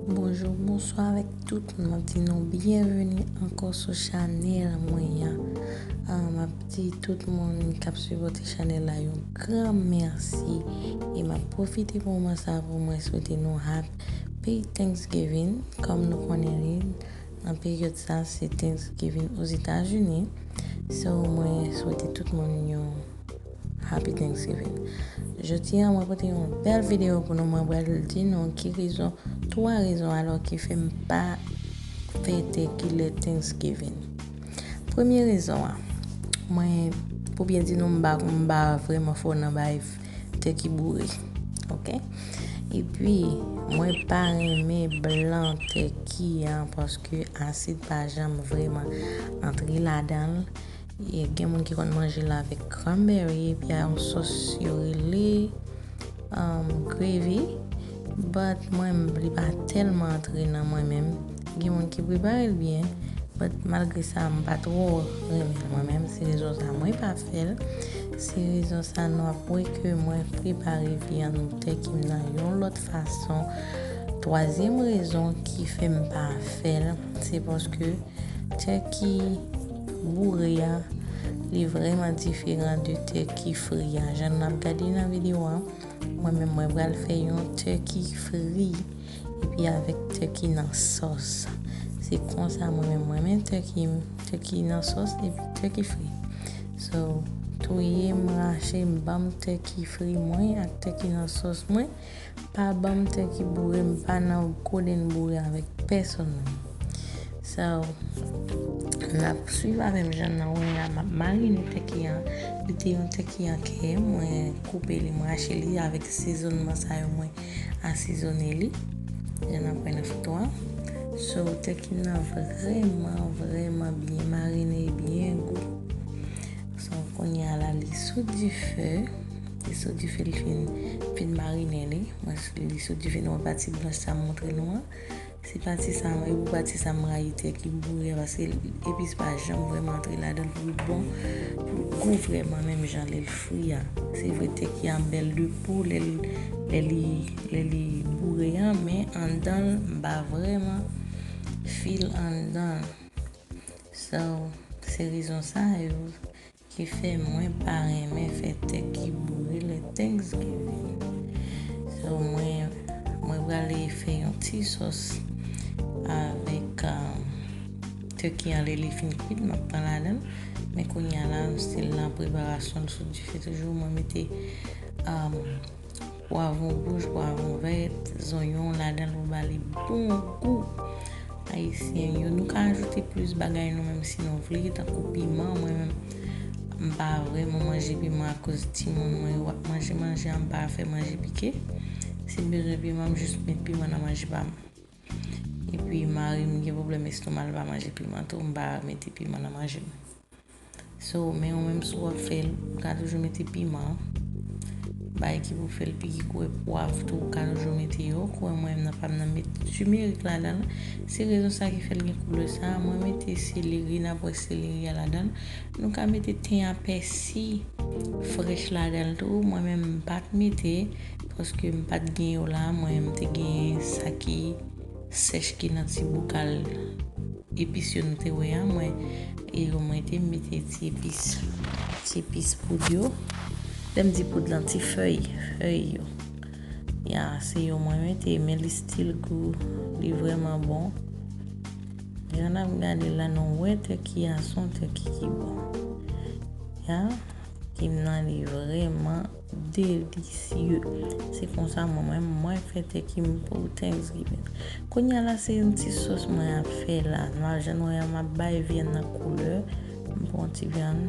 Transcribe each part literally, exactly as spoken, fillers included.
Bonjou, bonswa avèk tout moun. M ap di nou byenveni ankò sou chanèl mwen an. Ah, m ap di tout moun k ap sipòte chanèl la yon gran mèsi. E m ap pwofite moman sa pou mwen swete nou happy Thanksgiving. Kòm nou konnen li, nan peryòd sa, se Thanksgiving Ozetazini. So, mwen swete tout moun yon Happy Thanksgiving. Jodi a, mwen pote yon bèl videyo pou nou. Mwen pral di nou ki rezon, twa rezon alò ki fè m pa fè tèki lè Thanksgiving. Premye rezon an, mwen, pou byen di nou, m pa, m pa vrèman fò nan bay tèki boure. Oke? Epi, mwen pa renmen blan tèki an paske asid pa janm vrèman antre ladan l. E gen moun ki konn manje l avèk cranberry, epi a yon sòs yo rele um, gravy. But mwen, li pa tèlman antre nan mwen menm. Gen moun ki prepare l byen, but malgre sa, m pa twò renmen l mwen menm. Se rezon sa mwen pa fè l. Se rezon sa nou ap wè ke mwen prepare vyann tèki m nan yon lòt fason. Twazyèm rezon ki fè m pa fè l, se paske tèki boure a, li vrèman diferan de tèki fri a. Jan n ap gade nan videyo a, mwen menm mwen pral fè yon tèki fri epi avèk tèki nan sòs. Se konsa mwen menm mwen renmen tèki, tèki nan sòs epi tèki fri. So, touye m, rache m, ban m tèki fri mwen ak tèki nan sòs mwen. Pa ban m tèki boure, m pa nan kodenn boure avèk pèsonn menm. So, n ap swiv avè m jan n wè a, m ap marine tèki an. Li te yon tèki an kè, mwen koupe li, m rache li avèk sezonman sa yo, mwen asezone li. Jan n ap wè nan foto a. So, tèki nan vrèman, vrèman byen marine, byen gou. So, kounye a la, li sou dife. Li sou dife, li fin, fin marine li. Mwen, li sou dife, nou wè pati blanch sa m montre nou an. Se pati sa, mwen, e pou pati sa, m rayi tèki boure a, paske epis pa janm vrèman antre ladan l pou l bon, pou l gou vrèman, menm jan lè l fri a. Se vre, tèki a bèl de po, lè l, lè li, lè li boure a, men anndan l, m pa vrèman feel anndan l. So, se rezon sa yo ki fè mwen pa renmen fè tèki boure lè Thanksgiving. So, mwen, mwen prale fè yon ti sòs avèk, um, tèki an lè li fin kwit, m ap pran ladan l. Men kounye a la, m still nan preparasyon l sou dife toujou. Mwen mete, um, pwavwon wouj, pwavwon vè, zonyon ladan l pou ba li bon gou. Ayisyen yo, nou ka ajoute plis bagay nou menm si nou vle, tankou piman. Mwen menm, m pa vrèman manje piman akoz timoun mwen yo ap manje manje a, m pa fè manje pike. Si m bezwen piman, m jis met piman nan manje pa m. Epi mari m gen pwoblèm estoma, l pa manje piman tou, m pa mete piman nan manje m. So, men ou menm si w ap fè l, ou ka toujou mete piman. Bagay ki pou fè l pi gou, pwav tou, ou ka toujou mete yo. Kwè mwen, nan pa m nan met timerik ladan l. Se rezon sa ki fè l gen koulè sa. Mwen mete seleri, n ap wè seleri a ladan l. Nou ka mete ten a pèsi frèch ladan l tou. Mwen menm, m pa t mete, paske m pa t gen yo la. Mwen, m te gen sa ki sèch ki nan ti bokal epis yo nou te wè a, mwen, e yo mwen te mete ti epis, ti epis poud yo. Lè m di poud lan, ti fèy, fèy yo. Ya, se yo mwen mete, men li still gou, li vrèman bon. Jan n ap gade la, nou wè tèki a se yon tèki ki bon. Ya, ki m nan li vrèman delisye. Se konsa mwen menm, mwen fè tèki m pou Thanksgiving. Kounye a la, se yon ti sòs mwen ap fè la. Mwen, jan nou wè a, m ap bay vyann nan koulè. M pran ti vyann.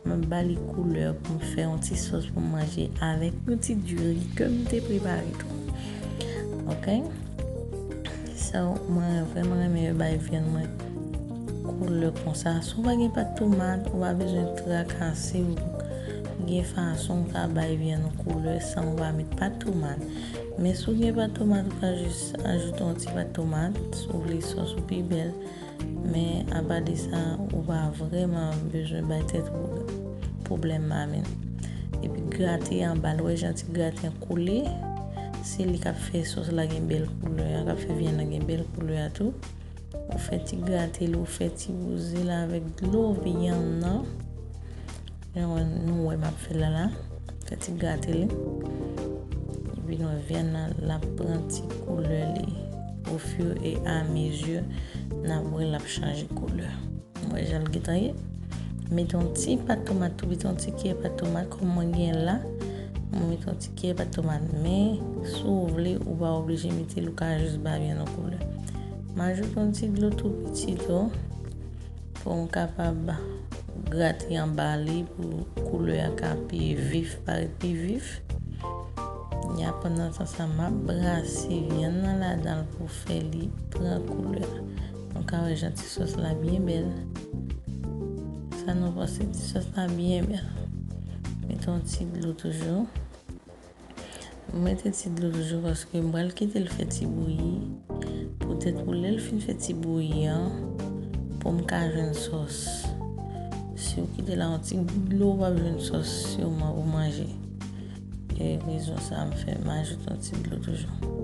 M ap ba li koulè pou m fè yon ti sòs pou m manje avèk yon ti diri ke m te prepare tou. Oke? So, mwen vrèman renmen bay vyann mwen koulè konsa. Si w pa gen pat tomat, ou pa bezwen trakase w. Gen fason w ka bay vyann ou koulè san w pa met pat tomat. Men si w gen pat tomat, ou ka jis ajoute yon ti pat tomat, si w vle sòs ou pi bèl. Men apa de sa, ou pa vrèman bezwen bay tèt ou pwoblèm, pwoblèm mamit. Epi grate anba l, wè jan ti graten koule. Se li k ap fè sòs la gen bèl koulè a, k ap fè vyann nan gen bèl koulè a tou. Ou fè ti grate li, ou fè ti wouze l avèk dlo vyann nan. Jan nou wè m ap fè l la la. Fè ti grate li. Epi nou wè vyann nan l ap pran ti koulè li. Au fur et à mesure, n ap wè l ap chanje koulè. Mwen jan l gentan ye. Mete yon ti pat tomat tou, mete yon ti kiyè pat tomat kòm mwen gen la. Mwen mete yon ti kiyè pat tomat, men si w vle, ou pa oblije mete l, ou ka jis ba vyann nan koulè. M ajoute yon ti dlo tou piti tou pou m kapab grate anba li pou koulè a ka pi vif, parèt pi vif. Ya, pandan tan sa, m ap brase vyann nan ladan l pou fè li pran koulè a. Nou ka wè jan ti sòs la byen bèl. Sa nou panse, ti sòs la byen bèl. Mete yon ti dlo toujou. Mete ti dlo toujou paske m pral kite l fè ti bouyi. Poutèt pou lè l fin fè ti bouyi an, pou m ka jwenn sòs. Si w kite la yon ti gout dlo, w p ap jwenn sòs siman pou manje. E rezon sa a m fè m ajoute yon ti dlo toujou.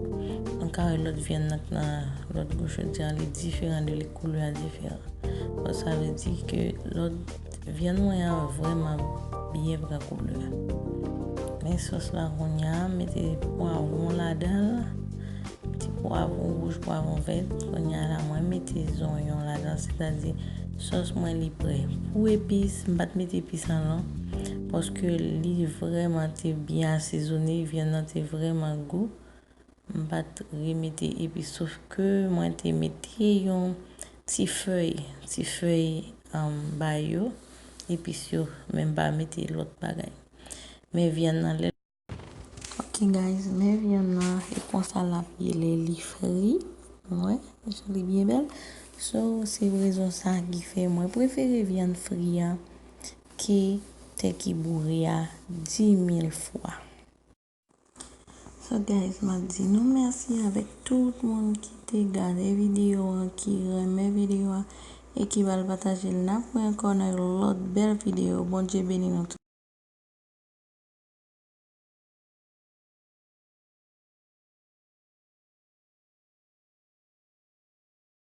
Nou ka wè lòt vyann nan k nan lòt bò chaudière an, li diferan de li, koulè a diferan. Bon, sa vle di ke lòt vyann mwen an vrèman byen pran koulè. Men sòs la kounye a, mete pwavwon ladan l, ti pwavwon wouj, pwavwon vèt. Kounye a la, mwen mete zonyon ladan, sètadi sòs mwen li prè. Pou epis, m pa t mete epis an non, paske li vrèman te byen asezone, vyann nan te vrèman gou. M pa t remete epis, sof ke mwen te mete yon ti fèy, ti fèy, um, bay yo, epis yo, men m pa mete lòt bagay. Men vyann nan lè. Ok, guys, men vyann nan, e konsa l ap ye lè li fri. Wè, jan li byen bèl. So, se rezon sa ki fè mwen prefere vyann fri a ke tè ki boure a di mil fwa. So, guys, m ap di nou mèsi avèk tout moun ki te gade videyo an, ki renmen videyo a, e ki ba l pataje l. N ap wè ankò nan lòt bèl videyo. Bondye beni nou tout.